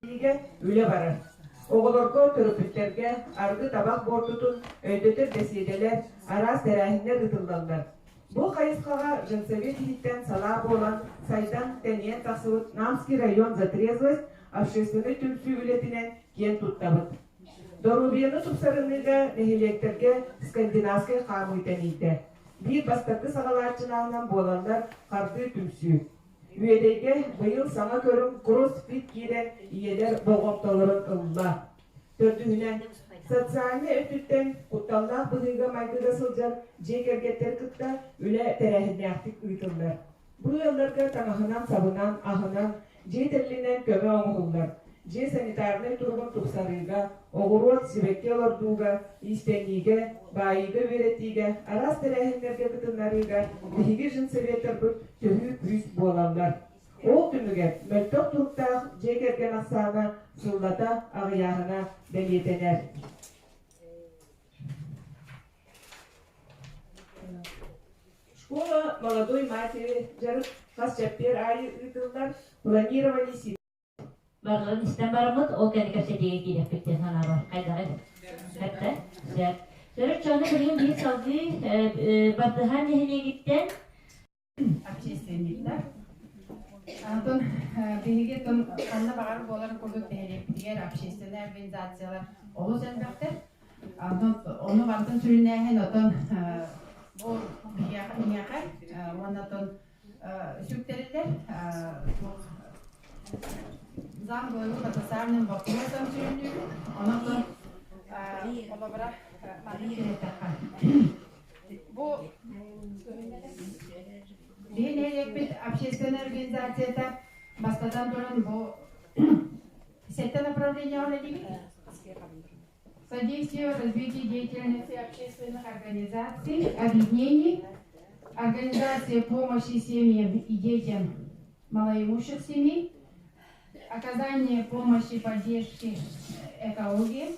Үлэ барар. Оҕолорго, төрөппүттэргэ арыгы-табах буортутун өйдөтөр бэсиэдэлэр, араас тэрээһиннэр ыытыллаллар. Бу хайысхаҕа женсовет иһиттэн салаа буолан, сайдан, тэнийэн тахсыбыт Намский район за трезвость общественнай түмсүү үлэтинэн киэн туттабыт. Доруобуйаны тупсарыныыга нэһилиэктэргэ скандинавскай хаамыы тэнийдэ. Биир бастакы саҕалааччыларынан буолаллар Хардыы түмсүү. Үөдэйгэ быйыл саҥа көрүҥ кроссфит киирэн ийэлэр болҕомтолорун ылла. Төрдүһүнэн, социальнай өттүттэн кутталлаах быһыыга-майгыга сылдьар дьиэ кэргэттэри кытта үлэ тэрээһиннээхтик ыытыллар. Бу ыалларга таҥаһынан-сабынан, аһынан, дьиэ тэрилинэн көмө оҥоһуллар. Дьиэ санитарнай туругун тупсарыыга, оҕуруот, сибэкки олордууга, иистэниигэ, баайыыга үөрэтиигэ, араас тэрээһиннэргэ кытыннарыыга биһиги женсоветтарбыт төһүү күүс буолаллар. Ол түмүгэр мөлтөх туруктаах дьиэ кэргэн ахсаана сыллата аҕыйааһына бэлиэтэнэр. Школа молодой матери дьарык хас чэппиэр аайы ыытыллар планирование Барыларын истэн бараммыт, ол кэннэ кэпсэтиигэ киириэхпит диэн санаабар хайдаҕый? Сөп Сөп. Сөрүт дьону билигин биир салгыы Бардыһаан нэһилиэгиттэн общественниктар. Антон биһиги ханна баҕар буолар курдук нэһилиэкпитигэр общественнай организациялар олус элбэхтэр. Онтон ону барытын сүрүннээһин отон бу биһиэхэ миэхэ уонна отон сүктэриллэр зам главы по социальным вопросам сүрүннүүбүт. Онон холобура маннык эттэххэ бу биһи нэһилиэкпит общественная организацията бастатан туран бу сэттэ направлениеҕа үлэлиибит. Содействие в развитии деятельности общественных организаций, объединений, организация помощи семьям и детям малоимущих семей, оказание помощи поддержки экологии,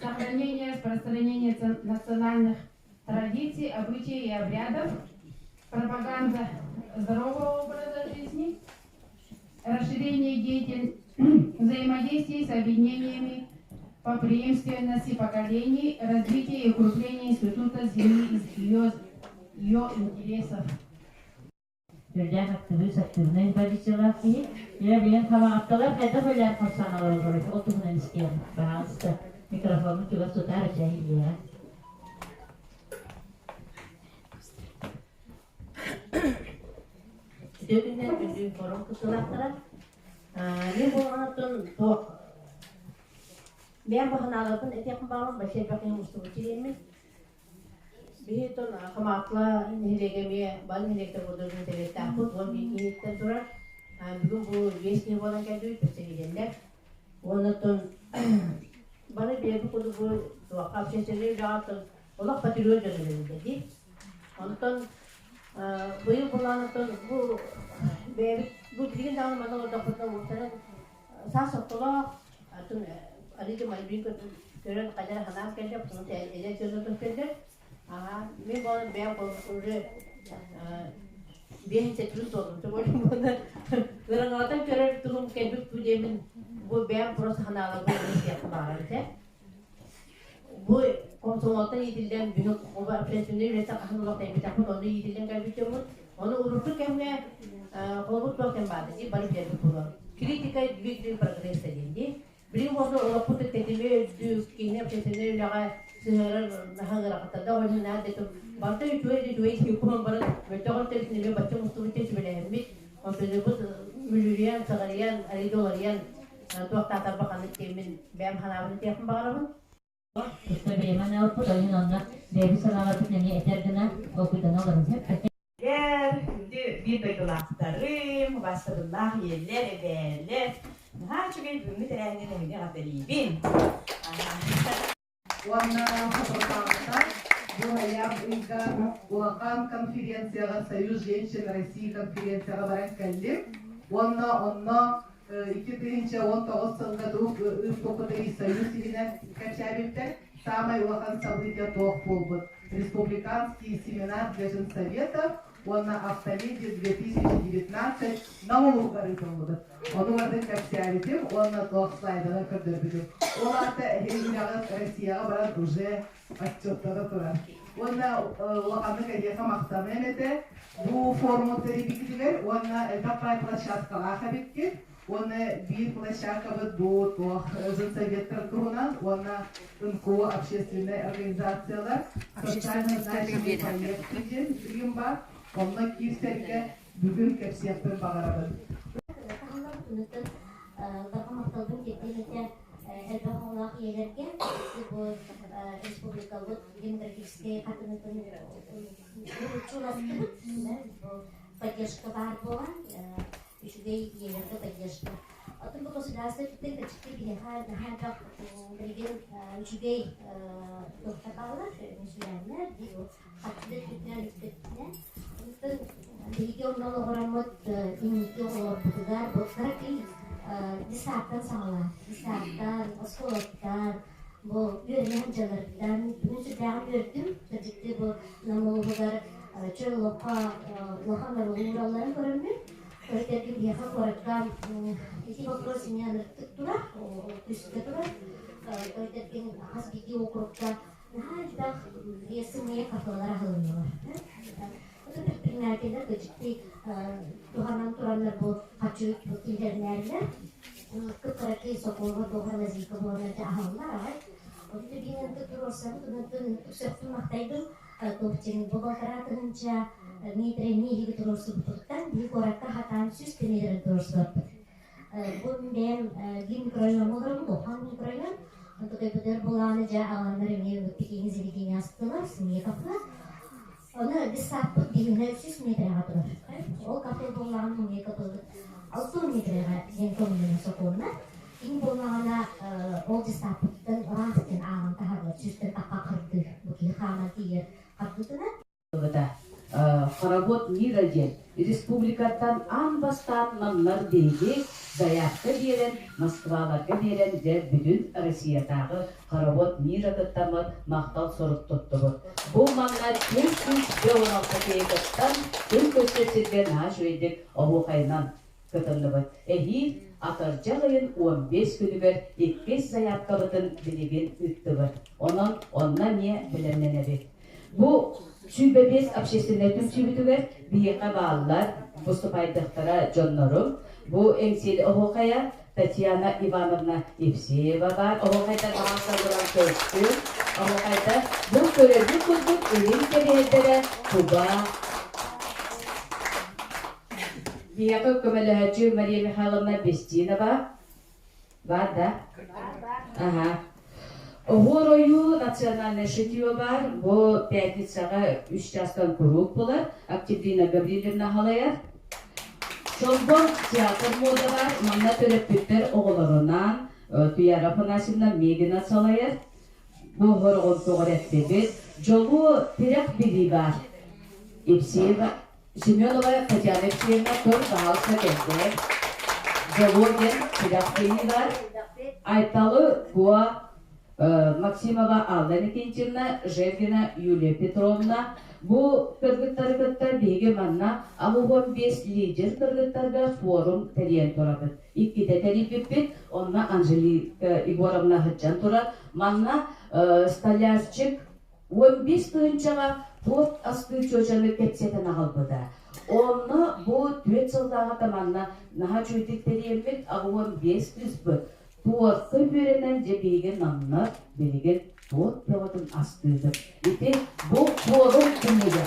сохранение, распространение национальных традиций, обычаев и обрядов, пропаганда здорового образа жизни, расширение деятельности взаимодействие с объединениями по преемственности поколений, развитие и укрепление института земли и ее интересов. Сүрдээх актыбыыс, активнай позициялаах киһи. Дьэ, билэн хамаҕатталар хайдах үлээн хамсаналар олорор, ол туһунан истиэм. Пожалуйста, микрофону чугас тутаар, эчэһиллиэҕэ. Үтүө күннэр күндү форум кыттыылаахтара. Мин буолаҕыттан туох бэйэм баһынааларбын этиэхпин баҕарабын, большой элбэх мустубут кириэммин. Биһи тон Хамаатла нэһилиэгэ эмиэ бары нэһилиэктэр курдук интэриэстээхпит, 11 киһиттэн турар. Бүгүн бу биэс киһи буолан кэлбит, представителлэр. Уонна тон бары бэйэбит курдук бу туохха общественнай үлэҕэ олох патриот дьон үлэлииллэр дии. Онтон быйыл былаанаттан бу бэйэбит бу билигин даҕаны манна олордохпутуна уопсайынан саас ортолоох атын арыйда майбыын көрөн хайдах ханаан кэллэ потом эдэр дьоно көстөллөр аха мин буолан бэйэм уже биэһин сэтин туоллум уонна ыраҥалатан көрөр туһум кэлбит бу диэмин бу бэйэм просто ханааларбын истиэхпин баҕарар этэ. Бу комсомолтан иитиллэн бүгүн общественнай үлэтэ хаһан олох тэйбэтэхпит, онно иитиллэн кэлбит дьоммут. Ону урукку кэмҥэ холобур туох кэм баата дии, бары билэрбит буолуо. Критика двигатель прогресса диэн дии. Билигин уонна олохпут тэтими үрдүк, киһини общественнай үлэҕэ сыһыарар наһаа ыарахаттарда ол иһин наар дэтим барыта үчүгэй да үчүгэй киһи куһан баран мөлтөх өртөбүт нөҥүө бачча мустубут диэн сүбэлэһэммит онтонубут мүлүрүйэн, сыҕарыйан, арыйда уларыйан туохтаатарба ханнык диэммин бэйэм санаабын этиэхпин баҕарабын. Туста бириэмэ ылпыт, ол иһин онно бэйэбит санааларбытын эмиэ этэр гына толкуйдана олорун сөп. Күндү биир дойдулаахтарым, убаастабыллаах ийэлэр, эбээлэр, наһаа үчүгэй бүгүҥҥү тэрээһинин эһиги эҕэрдэлиибин. Уонна соторутааҕыта бу ноябрь ыйга улахан конференцияҕа Союз женщин России конференцияҕа баран кэллим. Уонна онно 2019 сылга друг ыыппыппыт Союз иһинэн кэпсээбиттэр. Самай улахан событие туох буолбут. Республиканский семинар для женсоветов. уонна Автоледи 2019 Нам улууһугар ыытыллыбыт. Ону барытын кэпсээбитим уонна туох слайданан көрдөрбүтүм. Ол аата эһиги үлэҕит Россияҕа баран уже отчеттара турар. Уонна улаханнык эһиэхэ махтаныам этэ. Бу форуму тэрийбиккитигэр уонна элбэх баай площадкалаах эбиккит. Уонна биир площадкабыт бу туох женсоветтар туһунан уонна НКО общественнай организациялар социально значимый проекты диэн билигин баар. Онно киирсэргэ бүгүн кэпсиэхпин баҕарабын. Барҕа махталбын тиэрдиэм этэ элбэх оҕолоох ийэлэргэ бу республикабыт демографическай хатынытын учууластыбыт бу поддержка баар буолан үчүгэй ийэлэргэ поддержка. Оттон бу государство өттүттэн кырдьыкты биһиэхэ наһаа элбэх билигин үчүгэй туохтар бааллар, мүсүлээннэр, хаттыда өттүтүнэн, өттүтүнэн. Онтон биһиги онно олоҕураммыт инники оҕолорбутугар бу кыракый десааттан саҕалаан, десааттан, оскуолаттан, бу үөрэнэн дьаларыттан бүгүн сүрдээҕин үөрдүм. Кырдьыктыы бу Нам улууһугар чөл олоххо улахан оруолу ууралларын көрөммүн, көрүтэргин биһиэхэ куоракка ити боппуруос эмиэ ынырыктык турар, күүскэ турар. Көрүтэргин хас биирдии округка наһаа элбэх сымыйа кафелар аһылыннылар. Это предпринимателлэр кырдьыктыы туһанан тураннар бу хаччы киллэринээрилэр. Кыптаракы сокуонга туох лазейка буолан аһаллар аҕай. Онто биин туруорсабыт, онтон сөптүн махтайдым. Туох бу балтараа тыһынча метрени иһиги туруорсубутуттан биһи куоракка хатаан 100 метрин туруорсубаппыт. Бу бэйэм биир микрорайон олоробун, улахан микрорайон. Онтукайбытыгар булааны дьэ аҕаланнар эмиэ пекини заведение астылар, сымыйа кафе. Оны біз сааппыт биһинэ 300 метрэҕэ турар. Ол кафе буоллаҕына муҥҥа капылбыт 6 метрэҕэ диэн көҥүллэнэр сокуонна. Кини буоллаҕына ол дьыссааппытыттан ыраах диэн ааҕан таһаарылар сүүстэн тахха хардыы. Бу киһи хааман тиийэр хардыытына. Хоровод мира диэн республикаттан аан бастаан маннар биһиги заявка биэрэн Москваларга биэрэн дьэ бүтүн Россиятааҕы Хоровод мира кыттаммыт махтал сурук туттубут. Бу манна 416 киһи кыттан күн көстөр сиргэ наһаа үчүгэйдик оһуохайынан кытынныбыт. Эһиил атырдьах ыйын 15 күнүгэр иккис заявкабытын билигин ыыттыбыт. Онон онно эмиэ бэлэмнэнэбит. Бу 25 общественнай түмсүүбүтүгэр биһиэхэ бааллар выступайдахтара дьоннорум. Бу Эҥсиэли оһуохайа Татьяна Ивановна Евсеева баар. Оһуохайдар маҕаастарынан көрсүм. Оһуохайдар бу көрөргүт курдук илин кэбиһэрдэрэ туба. Биһиэхэ көмөлөһөөччү Мария Михайловна Бестинова Бар да? Ага. Оһуор ойуу национальное шитье бар. Бу пятницаҕа үс чаастан куруук булар. Октябрина Гаврильевна халайар. Чолбон театр мода бар. Манна төрөппүттэр оҕолорунаан Туяра Афанасьевна Мегина салайар. Бу хороҕон көҕүрэттибит. Дьолу тирэх билии бар. Евсеева Семенова Татьяна Алексеевна көр баһаалыста кэллэ. Дьолуо диэн күрэхтэһии бар. Айталы Куа Максимова Алла Никитична, Жергина Юлия Петровна. Бу кыргыттары кытта биһиги манна 65 лидер кыргыттарга форум тэрийэн турабыт. Иккитэ тэрийбиппит, онно Анжелика Егоровна сылдьан турар. Манна столярчик 15 тыһыынчаҕа туорт астыы чуочаны кэпсэтэн аҕалбыта. Онно бу түөрт сыллааҕыта манна наһаа үчүгэйдик тэрийэммит 85 кыыспыт туорка үөрэнэн дьэ биһиги манна билигин туорт бөҕөтүн астыыбыт. Ити бу форум түмүгэ.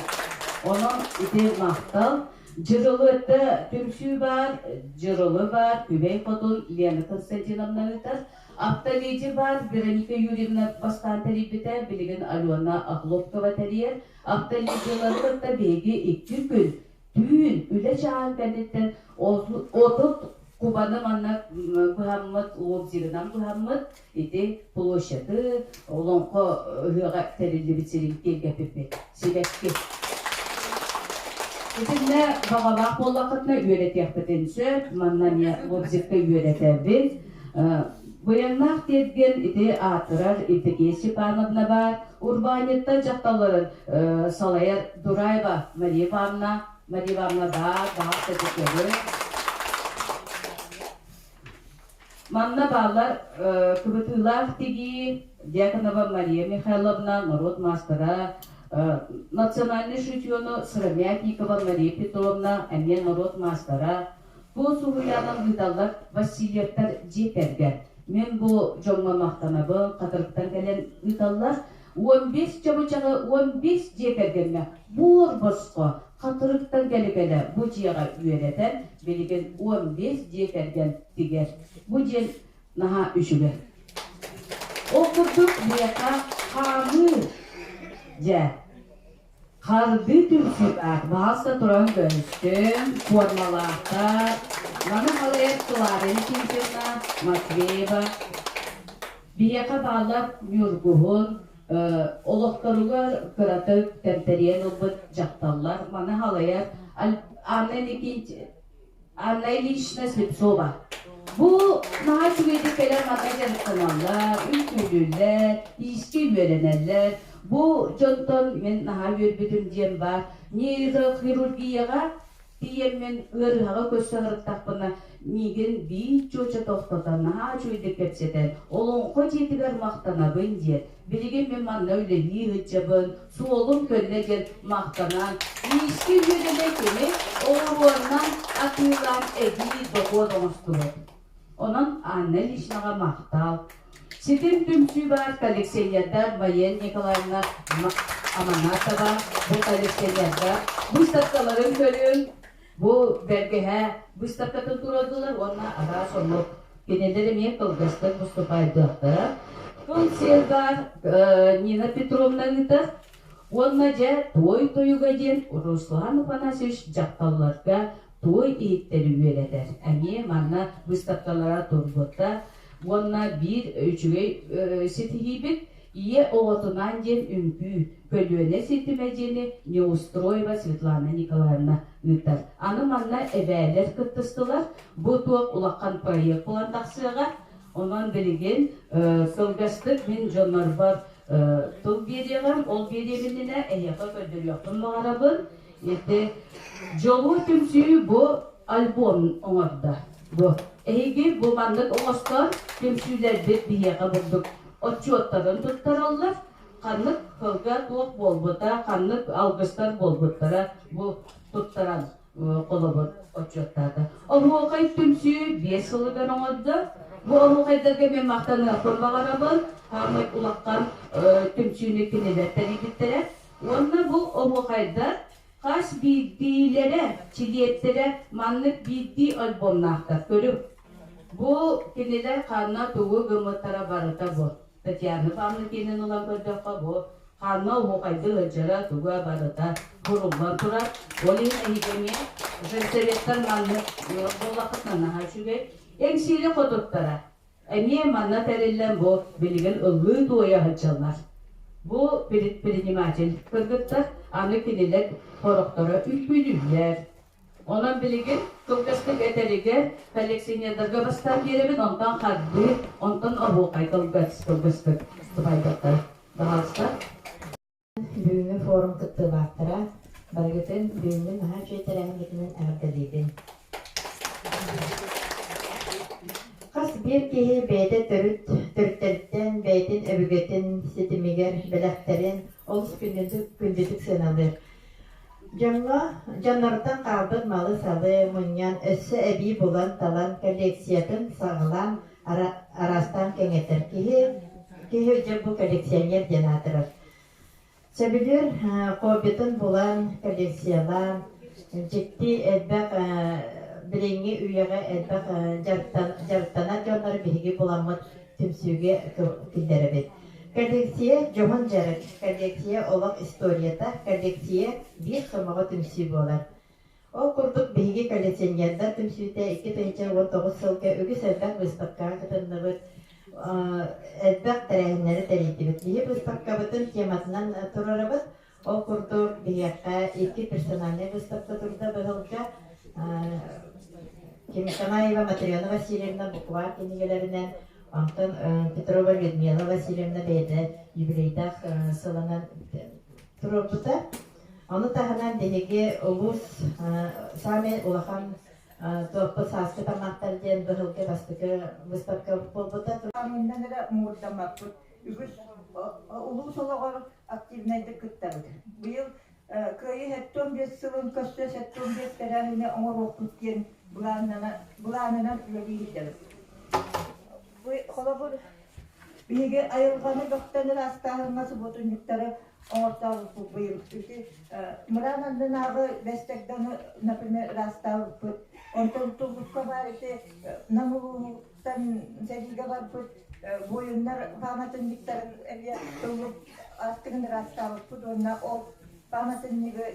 Онон ити махтал. Дьырылыатта түмсүү баар, Дьырылы баар, Күбэй Хотун Лена Константиновна ыытар. Автоледи баар Вероника Юрьевна бастаан тэрийбитэ, билигин Алена Охлопкова тэрийэр. Автоледилары кытта биһиги икки күн, түүн үлэ чааһын кэнниттэн 30 кубаны манна быһаммыт, лобзигынан быһаммыт, ити площады, олоҥхо ыһыаҕа тэриллибит сирин киэргэппиппит. Сибэкки. Итиннэ баҕалаах буоллаххытына үөрэтиэхпитин сөп, манна эмиэ лобзикка үөрэтэбит. Быйаҥнаах тиэргэн ити аатырар Евдокия Степановна баар, урбаанньыттар дьахталларын салайар Дураева Мария Ивановна, Мария Ивановна баар, баҕар көтүтүөҕү. Манна бааллар кыбытыылаах тигии, Дьяконова Мария Михайловна, норуот маастара, национальнай шитьену Сыромятникова Мария Петровна, эмиэ норуот маастара, Туос уһуйаанын ыыталлар Васильевтар дьиэ кэргэн. Мин бу дьоҥҥо махтанабын, хатырыктан кэлэн ыыталлар. 15 чабычаҕы 15 дьиэ кэргэҥҥэ буор босхо хатырыктан кэлэ-кэлэ бу дьиэҕэ үөрэтэн, билигин 15 дьиэ кэргэн тигэр. Бу диэн наһаа үчүгэй. Ол курдук миэхэ хаамыы дьэ Хардыы түмсүүлээх баһаста туран көрүстүм, формалаахтар, маны халайар Клара Никитина, Матвеева. Биһиэхэ бааллар Ньургуһун, олохторугар кыратык тэмтэрийэн ылбыт дьахталлар. Маны халайар Анна Никитина Анна Ильинична Слепцова. Бу наһаа үчүгэйдик кэлэн манна дьарыктаналлар, үҥкүүлүүллэр, иискэ үөрэнэллэр. Бу дьонтон мин наһаа үөрбүтүм диэн баар. Нейрохирургияҕа тиийэммин ыарыһаҕы көрсө сырыттахпына, миигин биир чуоча тохтотон, наһаа үчүгэйдик кэпсэтэн, олоҥхо дьиэтигэр махтанабын диэн. Билигин мин манна үлэлии сылдьабын, суолум көннө диэн махтанан, иискэ үөрэнэ кини оҕуруоннан атыылаан эбии дохуот оҥостубут. Онон Анна Ильичнаҕа махтал. Ситим түмсүү баар коллекционердар Мария Николаевна Аманатова бу коллекционердар выставкаларын көрүҥ, бу бэргэһэ выставкатын туруордулар уонна араас оннук кинилэр эмиэ кылгастык выступайдыахтара. Кыл сиэл баар Нина Петровна ыытар уонна дьэ туой тойуга диэн Руслан Афанасьевич дьахталларга туой иһиттэри үөрэтэр. Эмиэ манна выставкалара турбута уонна биир үчүгэй ситиһиибит Ийэ оҕотунаан диэн үҥкүү, көлүөнэ ситимэ диэни Неустроева Светлана Николаевна ыытар. Аны манна эбээлэр кыттыстылар. Бу туох улахан проект буолан тахсыаҕа. Онон билигин кылгастык мин дьоннорбор тыл биэриэҕим. Ол биэриэм иннинэ эһиэхэ көрдөрүөхпүн баҕарабын. Ити Дьолуо түмсүү бу альбом оҥордо. Бу эһиги бу маннык оҥостон түмсүүлэрбит биһиэхэ бурдук отчуоттарын туттараллар. Ханнык сылга туох буолбута, ханнык алгыстар буолбуттара бу туттаран холобур отчуоттаата. Оһуохай түмсүү 5 сылыгар оҥордо. Бу оһуохайдарга мен махтаныахпын баҕарабын. Хаамай улахан түмсүүнү кинилэр тэрийбиттэрэ. Уонна бу оһуохайдар Хас биирдиилэрэ, чилиэттэрэ маннык биирдии альбомнаахтар. Көрүҥ. Бу кинилэр ханна тугу гыммыттара барыта бу. Татьяна Павловна киэнин ылан көрдөххө, бу ханна оһуохайдыы сылдьара туга барыта буруллан турар. Ол иһин эһиги эмиэ женсоветтар маннык буоллаххытына наһаа үчүгэй. Эҥсиэли хотуттара. Эмиэ манна тэриллэн бу билигин ыллыы-туойа сылдьаллар. Бу предприниматель кыргыттар аны кинилэр сорохторо үҥкүүлүүллэр. Онон билигин кылгастык этэригэр коллекционердарга бастаан биэрэбин, онтон хардыы, онтон оһуохай кылгас кылгастык сыбайдахтар. Баҕалыста. Бүгүҥҥү форум кыттыылаахтара барыгытын бүгүҥҥү наһаа үчүгэй тэрээһиммитинэн эҕэрдэлиибин. Хас биир киһи бэйэтэ төрүт төрүттэриттэн бэйэтин өбүгэтин ситимигэр бэлэхтэрин олус күндүтүк, күндүтүк сыаналыыр. Дьоҥҥо дьоннортон хаалбыт малы-салы мунньан өссө эбии булан-талан коллекциятын саҕалаан араастаан кэҥэтэр киһи киһи дьэ бу коллекционер диэн аатырар. Сөбүлүүр хоббитын булан, коллекциялаан, дьикти элбэх билиҥҥи үйэҕэ элбэх дьарыктанар дьоннору биһиги буламмыт түмсүүгэ киллэрэбит. Коллекция дьоһун дьарык, коллекция олох историята, коллекция биир сомоҕо түмсүү буолар. Ол курдук биһиги коллекционердар түмсүүтэ 2019 сылга үгүс элбэх выставкаҕа кытынныбыт, элбэх тэрээһиннэри тэрийдибит. Биһи выставкабытын тематынан турарабыт. Ол курдук биһиэхэ икки персональнай выставка турда быһылга. Кимиканаева Матрена Васильевна букварь кинигэлэринэн. Онтон Петрова Людмила Васильевна бэйэтэ юбилейдаах сылынан туруорбута. Ону таһынан биһиги улуус саамай улахан туоппут сааскы таммахтар диэн быһылгы бастакы выставка буолбута. Амыннан эрэ муҥурдаммаппыт. Үгүс улуус олоҕор активнайдык кыттабыт. Быйыл Кыайыы 75 сылын көрсө 75 тэрээһини оҥоруохпут диэн былаанынан үлэлии сылдьабыт. Холобур, биһиги айылҕаны бөхтөн ыраастааһыҥҥа субуотунньуктары оҥортообуппут быйыл. Ити мыраан аннынааҕы бэстэгданы, например, ыраастаабыппыт. Онтон Туллукка баар ити Нам улууһуттан сэриигэ барбыт буойуннар пааматынньыктарын эмиэ Туллук ааттыгын ыраастаабыппыт уонна ол пааматынньыгы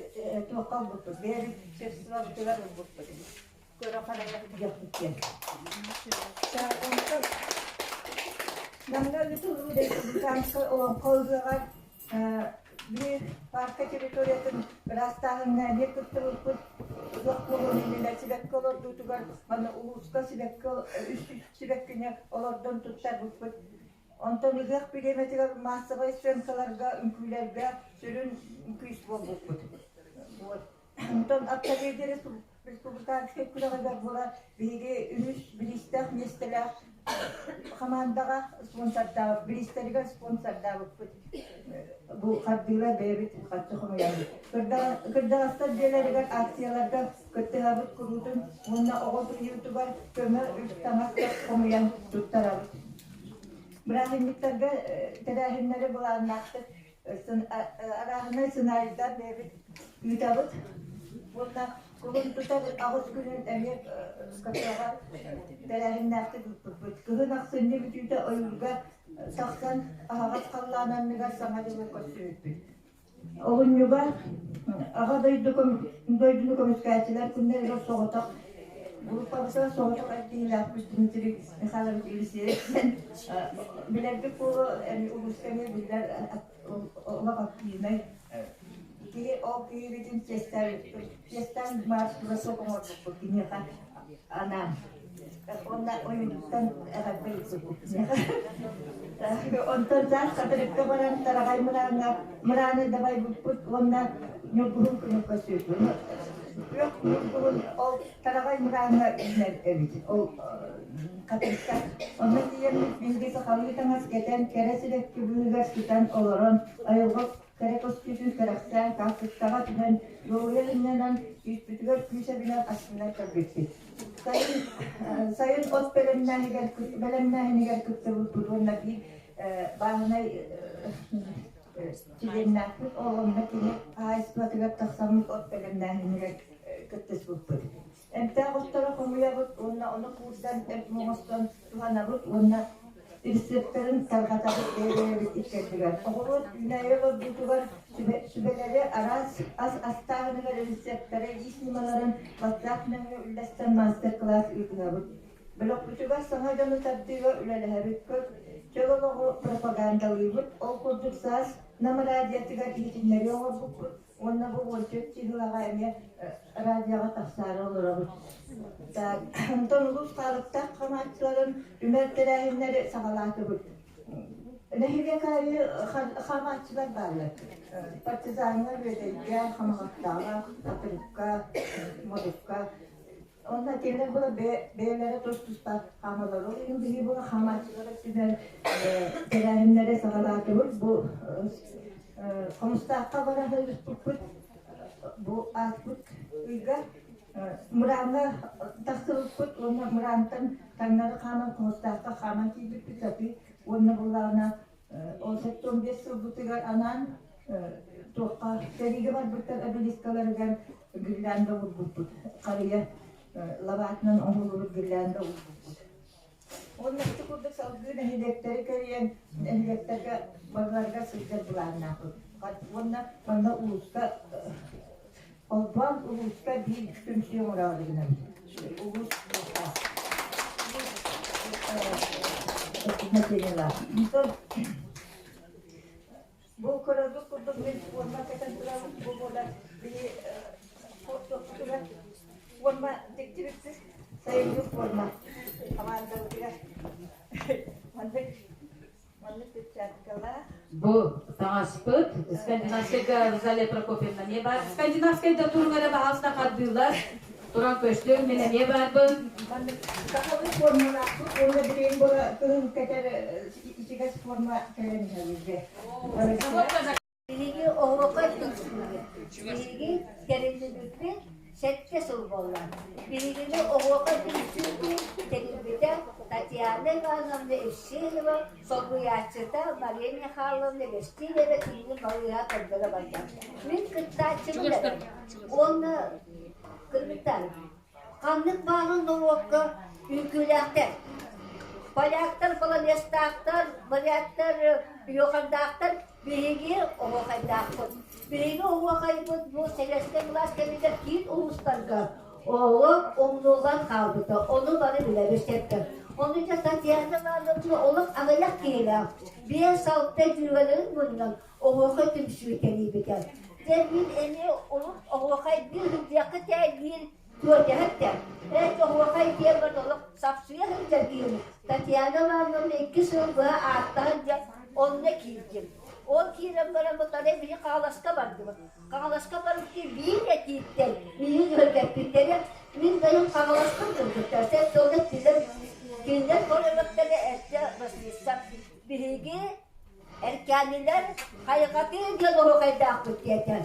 туохха ылбыппыт, бэйэбит средствобытыгар ылбыппыт. Көрө-харайа сылдьыахпыт диэн. Онтон Намҥа ыытыллыбыт республиканскай олоҥхо ыһыаҕар биир паарка территориятын ыраастааһыҥҥа эмиэ кыттыбыппыт. Ыһыах буолуон иннинэ сибэкки олордуутугар манна улууска сибэкки үс сибэккини олордон туттарбыппыт. Онтон ыһыах бириэмэтигэр маассабай сценкаларга, үҥкүүлэргэ сүрүн күүс буолбуппут. Вот. Онтон Автоледи республиканскай күрэҕигэр була биһиги үһүс бириистээх миэстэлээх хамаандаҕа спонсордаабыт, бириистэригэр спонсордаабыппыт. Бу хардыылар бэйэбит харчы хомуйабыт. Кырдьаҕастар дьиэлэригэр акцияларга кыттыһабыт куруутун уонна оҕо приютугар көмө үс таҥас хомуйан туттарабыт. Бырааһынньыктарга тэрээһиннэри былааннаахтык арааһынай сценарийдар бэйэбит ыытабыт. Уонна кулун тутар аҕыс күнүн эмиэ КТ-ҕа тэрээһиннээхтик ыыппыппыт. Кыһын ахсынньы бүтүүтэ ойуурга тахсан аһаҕас халлаан анныгар саҥа дьылы көрсүбүппүт. Олунньуга Аҕа дойду дойдуну көмүскээччилэр күннэригэр соҕотох группабытыгар соҕотох эр киһилээхпит Дмитрий Михайлович Елисеев диэн билэрбит буолуо улууска эмиэ биллэр олох активнай киһи ол киһибитин чиэстээн марш-бросок оҥорбуппут киниэхэ анаан. Уонна ойууттан эҕэрдэ ыыппыппыт. Онтон саас Хатырыкка баран Тараҕай мырааҥҥа мырааны дабайбыппыт уонна ньургуһун күнү көрсүбүппүт. Күөх ньургуһун ол Тараҕай мырааҥҥа үүнэр эбит. Ол Хатырыкка. Онно тиийэммит биһиги сахалыы таҥас кэтэн, кэрэ сибэкки быыһыгар сытан олорон, айылҕа кэрэ көстүүтүн кэрэхсээн, хаартыскаҕа түһэн, дуоһуйа сынньанан, күүспүтүгэр күүс эбинэн астынан кэлбиппит. Сайын, сайын от бэлэмнээһигэр, бэлэмнээһинигэр кыттыбыппыт уонна биир бааһынай чилиэннээхпит, ол онно кини хаһаайыстыбатыгар тахсаммыт от бэлэмнээһинигэр кыттыспыппыт. Эмтээх оттору хомуйабыт уонна ону куурдан эмп оҥостон туһанабыт уонна рецептэрин тарҕатабыт бэйэ-бэйэбит иккэрдигэр. Оҕуруот үүнээйи олордуутугар сүбэлэри араас ас астааһыныгар рецептэрэ, иис ньымаларын WhatsApp нөҥүө үллэстэн мастер-класс ыытыһабыт. Бөлөхпүтүгэр саҥа дьону тардыыга үлэлэһэбит, чөл олоҕу пропагандалыыбыт. Ол курдук саас Нам радиотыгар иһитиннэрии оҥорбуппут уонна бу 14 чыһылаҕа эмиэ радиоҕа тахсаары олоробут. Так, онтон улуус хаалыктаах хамааччыларын түмэр тэрээһиннэри саҕалаатыбыт. Нэһилиэк аайы хаамааччылар бааллар. Партизаҥҥа, Үөдэйгэ, Хамаҕаттаҕа, Хатырыкка, Модукка. Онно кинилэр була бэйэлэрэ тус-туспа хаамаллар. Ол иһин биһиги була хаамааччылар өттүнэн тэрээһиннэри саҕалаатыбыт. Бу Хомустаахха бара сылдьыспыппыт. Бу ааспыт ыйга Мырааҥҥа тахсыбыппыт уонна Мыраантан таҥнары хааман Хомустаахха хааман киирбиппит сатыы уонна буллаҕына ол 75 сылбытыгар анаан туохха сэриигэ барбыттар обелискаларыгар гирлянда уурбуппут харыйа лабаатынан оҥоһуллубут гирлянда уурбуппут. Уонна ити курдук салгыы нэһилиэктэри кэрийэн нэһилиэктэргэ барыларыгар сылдьар былааннаахпыт. Уонна манна улууска холбоон улууска биир түмсүү оҥороору гынабыт. Улуус значениелаах. Бу көрөргүт курдук мин форма кэтэн турабын. Бу буолар биһи тохтутугар форма тиктибиппит. Сайыҥҥы форма хамаандабытыгар. Маннык маннык перчаткалаах. Бу таҥаспыт Скандинавскайга Розалия Прокопьевна эмиэ баар. Скандинавскайда туруҥ эрэ баһаалыста хардыылар. Туран көстүөм, мин эмиэ баарбын. Маннык сахалыы формалаахпыт уонна билигин була кыһын кэтэр ичигэс форма кэлэн иһэбит. Биһиги оһуокай түмсүүбүт. Биһиги тэриллибиппит сэттэ сыл буолла. Биһигини оһуокай түмсүүтүн тэрийбитэ Татьяна Ивановна Евсеева, солбуйааччыта Мария Михайловна Вестилева киинин балыыһа көрдөрө барда. Мин кыттааччыбын эрэ. Уонна кыргыттар, ханнык баҕа норуокка үҥкүүлээхтэр. Поляктар, полонезтаахтар, моряктар, йохандаахтар Биһиги оһуохайдаахпыт. Биһиги оһуохайбыт бу сэбиэскэй былаас кэмигэр киин улуустарга олох умнуллан хаалбыта. Ону бары билэбит сөпкө. Ону дьэ Татьяна Ивановна олох аҕыйах киһилээх, биэс-алта дьүөгэлэрин мунньан оһуохай түмсүү тэрийбитэ. Дьэ мин эмиэ урут оһуохайдыы сылдьыахха тээйдиир Түөтэһэттэ. Эт оһуохай диэн олох сапсыйа сылдьар киһини Татьяна Ивановна икки сыл быһа ааттаһан дьэ онно киирдим. Ол киирэн баран бутары биһи Хаҥаласка бардыбыт. Хаҥаласка барбыт биир этииттэн миигин үөргэппиттэрэ. Мин бэйэм Хаҥаласпын кыргыттар. Сен тылга кинилэр кинилэр көрөбөттөрө эттэ Василиса. Биһиги Эркээнилэр хайҕатыы диэн оһуохайдаахпыт диэтэ.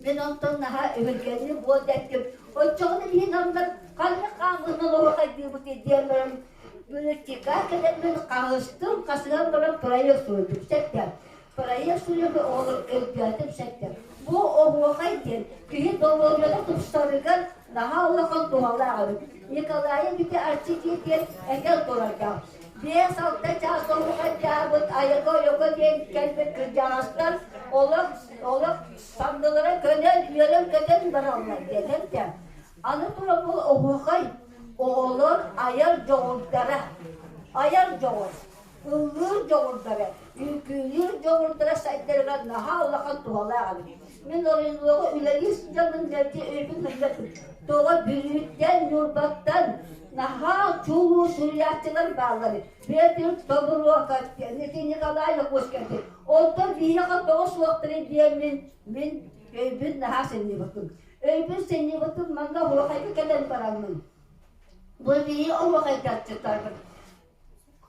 Мин онтон наһаа өһүргэнним буол дэттим. Оччоҕуна биһи намнар ханнык хаамыынан оһуохайдыыбыт диэн баран Бүлүччика кэлэммин хаһыстым, хасыһан баран проект суруйдум сэттэ. Проект суруйарга оҕолор өйдөөтүм сэттэ. Бу оһуохай диэн киһи доруобуйата тупсарыгар наһаа улахан туһалаах эбит. Николаев ити Арчы диэн этэн турардаах. Биэс-алта чаас оһуохайдаабыт айака-ойоко диэн кэлбит кырдьаҕастар олох олох саннылара көнөн, үөрэн-көтөн бараллар диэтэн тэ. Аны туран бу оһуохай оҕолор айар дьоҕурдара, айар дьоҕур, ыллыыр дьоҕурдара, үҥкүүлүүр дьоҕурдара сайдарыгар наһаа улахан туһалаах эбит. Мин оройуоҥҥа үлэлии сылдьаммын мэлдьи өйбүн сылдьабын. Тоҕо Бүлүүттэн, Ньурбаттан наһаа чулуу суруйааччылар бааллар. Петр Тобуруокап, Николай Якутскай. Онтон биһиэхэ тоҕо суохтарын диэммин мин өйбүн наһаа сынньыбытым. Өйбүн сынньыбытым манна оһуохайга кэлэн бараммын. Бу биһи оһуохайдаччытарбыт.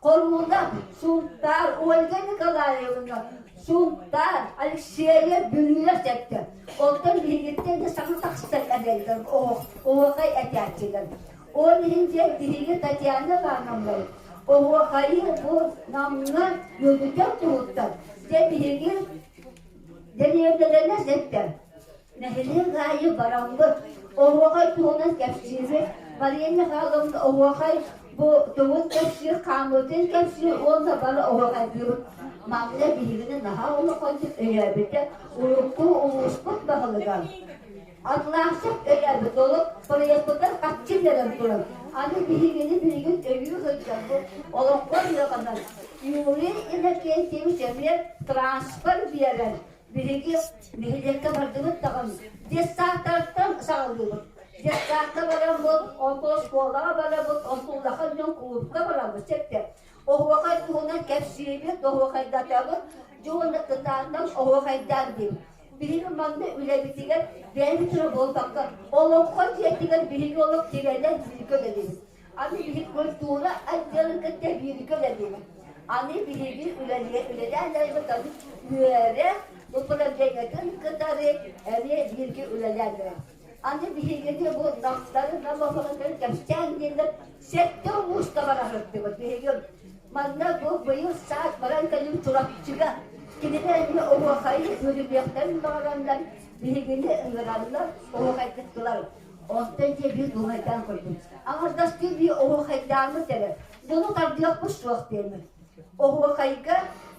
Хоруна, Сунтаар, Ольга Николаевна, Сунтаар, Алексея Бүлүүлэр сэттэ. Онтон биһигиттэн де саҥа тахсар эдэллэр оһуохай этээччилэр. Ол иһин дьэ биһиги Татьяна Ивановна оһуохайы бу Намҥа үөдүтэр туһуттан дьэ биһиги дэриэбинэлэринэ сэттэ. Нэһилиэк аайы бараммыт оһуохай туһунан кэпсиибит. Мария Михайловна оһуохай бу тугун кэпсиир, хаамыытын кэпсиир уонна бары оһуохайдыыбыт. Манна биһигини наһаа улаханнык өйөөбүтэ урукку улууспут баһылыга Атлаахсык өйөөбүт олох проекпытын хаччы биэрэн туран, аны биһигини билигин өйүү сылдьарбыт олоххо ыаҕынан Юрий Иннокентьевич эмиэ транспорт биэрэн биһиги нэһилиэккэ бардыбыт даҕаны детсадтартан саҕалыыбыт. Детсадка бараммыт, онтон оскуолаҕа барабыт, онтон улахан дьон кулуупка барабыт сөптө. Оһуохай туһунан кэпсиибит, оһуохайдатабыт, дьон кытаанах оһуохайдаан диибит. Биһиги манна үлэбитигэр бэйэбит эрэ буолбакка, олоҥхо дьиэтигэр биһиги олох тирэнэн бииргэ үлэлиибит. Аны биһиги культура отделын кытта бииргэ үлэлиибит. Аны биһиги үлэлээн эрэбит аны үөрэх управлениетын кытары эмиэ бииргэ үлэлээн эрэбит. Аны биһигини бу намтары намаһыларын кэпсээн диэннэр сэттэ улууска бара сырыттыбыт. Биһиги манна бу быйыл саас баран кэлин Чурапчыга кинилэр эмиэ оһуохайы үөрүнүөхтэрин баҕараннар биһигини ыҥыраннар оһуохайдыттылар. Онтон дьэ биир оһуохайдаан көрдүм. Аҥардастыы биир оһуохайдааммыт эрэ. Дьону тардыахпыт суох диэммит. Оһуохайга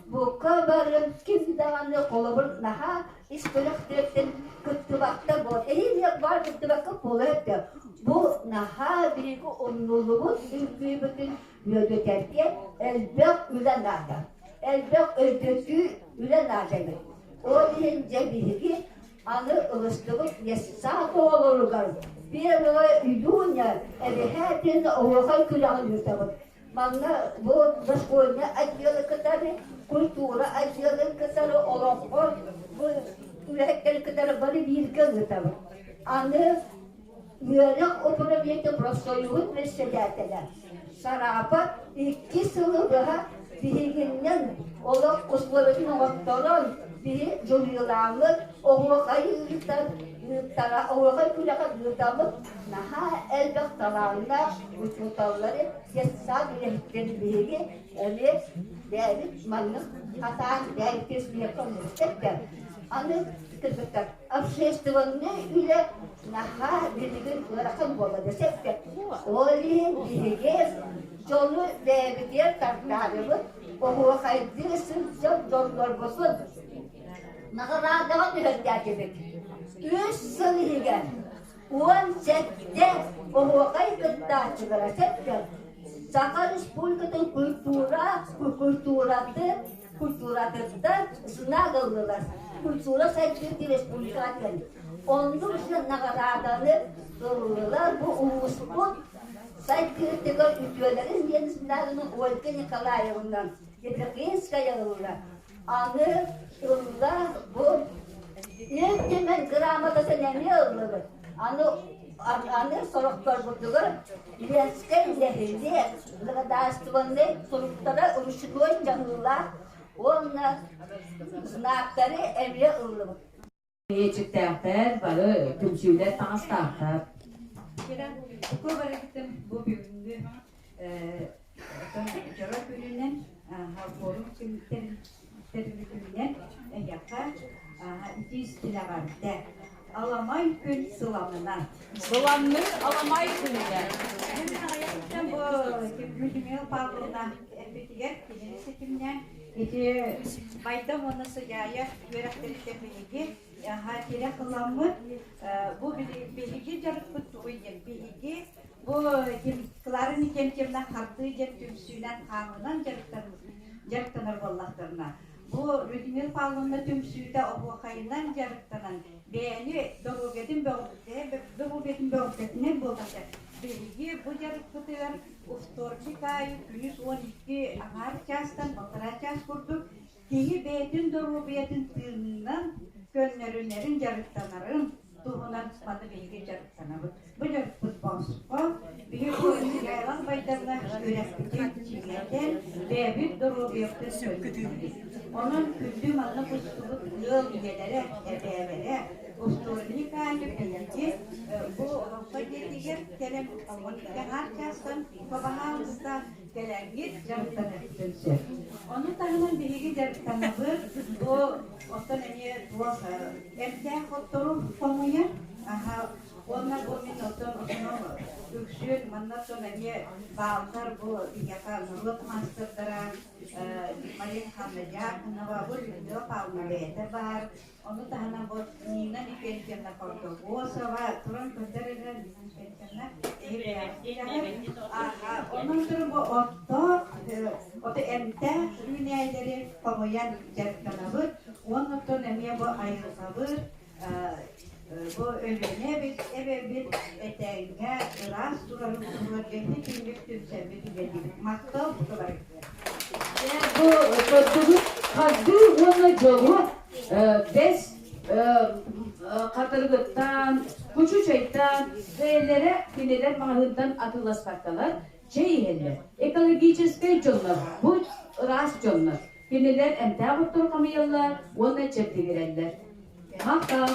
бука бары ким даҕаны холобур наһаа ис сүрэхтэриттэн кыттыбакка буол. Эһиги баар кыттыбакка буола өттө. Бу наһаа биһиги умнуллубут үҥкүүбүтүн үөдүтэргэ элбэх үлэ наада. Элбэх өйдөтүү үлэ наада эбит. Ол иһин дьэ биһиги аны ылыстыбыт Ессаат оҕолоругар 1 июня эбэһээтин оһуохай күрэҕин ыытабыт. Манна бу дошкольнай отделы кытары, культура отделын кытары, олоҥхо бу үлэһиттэри кытары бары бииргэ ыытабыт. Аны үөрэх управлениета профсоюһун председателэ Сараапап икки сылы быһа биһигиннэн олох условиятын оҥотторон, биһи дьулуйулааммыт, оһуохай ыытан, ыыттара, оһуохай күрэҕэ ыытаммыт наһаа элбэх талааннаах учууталлары, детсад үлэһиттэрин биһиги эмиэ бэйэбит маннык хатаан бэйэбит смехом Аны кыргыттар общественнай үлэ наһаа билигин ыарахан буолла дэсэккэ. Ол иһин биһиги дьону бэйэбитигэр тардаарыбыт, оһуохайдыы сылдьар дьоннорбутун наҕараадаҕа түһэрдээтибит. Үс сыл иһигэр 17 оһуохай кыттааччылара сөптөөх Саха Республикатын культура культураты культуратыттан знак ыллылар. Культура сайдыыты республикатын. Оннук же наҕарааданы ыллылар бу улууспут сайдыытыгар үтүөлэрин диэн знагын Ольга Николаевна Епихинская ылла. Аны ылла бу Ил Түмэн грамотатын эмиэ ыллыбыт. Аны аны сорохторбутугар Ленскэй нэһилиэк государственнай суруктара ручной дьаһыылаах уонна знактары эмиэ ыллыбыт. Биэчиктээхтэр, бары түмсүүлэр таҥастаахтар. Бу барыгытын бу бүгүҥҥү дьоро күнүнэн форум тэрилтэтинэн эһиэхэ итии истилэҕэрдэ Аламай күн сыламынан. Сыламныы аламай күнүнэн. Бу Людмила Павловна эппитигэр кинини ситимнээн ити Байдам уонна Сыдьаайа үөрэхтэриттэн биһиги тирэх ыламмыт бу биһиги дьарыкпыт тугуй диэн биһиги бу Клара Никентьевна хардыы диэн түмсүүнэн хаамынан дьарыктанар буоллахтарына бу Людмила Павловна түмсүүтэ оһуохайынан дьарыктанан бэйэни доруобуйатын доруобуйатын бөҕөргөтүнэн буолбата биһиги бу дьарыкпытыгар вторник аайы күнүс 12 аҥаар чаастан балтараа чаас курдук киһи бэйэтин доруобуйатын тыынынан көннөрүнэрин дьарыктанарын туһунан маны биһиги дьарыктанабыт. Бу дьарыкпыт босхо, биһи бу Михайлов Байдамҥа үөрэхпитин чиҥэтэн, бэйэбит доруобуйабытын көннөрүнэбит. Онон күндү манна кустубут ыал ийэлэрэ, эбээлэрэ, устуоруйа аайы биһиги бу Олоҥхо дьиэтигэр кэлэн 12 чаастан бабаһаалыста кэлэҥҥит дьарыктаныахпытын сөп. Ону таһынан биһиги дьарыктанабыт бу оттон эмиэ туох эмтээх оттору хомуйар аха уонна бу мин оттон основном үксүн манна оттон эмиэ бааллар бу биһиэхэ норуот маастардара Мария Михайловна Дьяконова, бу Людмила Павловна бэйэтэ баар Ону таһынан бу Нина Никентьевна Хордогосова туран көрдөр эрэ Нина Никентьевна Онон туран бу оттоох, ото эмтээх үүнээйилэри хомуйан дьарыктанабыт. Уонна оттон эмиэ бу айылҕабыт, бу Өлүөнэ эбэбит этэҥҥэ ыраас турарын туһугар дьэҥҥэ түннүк түмсэммит үлэлиибит. Махтал бука барыгытыгар. Бу көрдүгүт хардыы уонна дьолу бэс хатырыгыттан, кучу чайтан бэйэлэрэ кинилэр маҕаһыынтан атыыласпаккалар чэй иһэллэр. Экологическай дьоннор, бу ыраас дьоннор. Кинилэр эмтээх оттору хамыйаллар уонна чэбдигирэллэр. Махтал!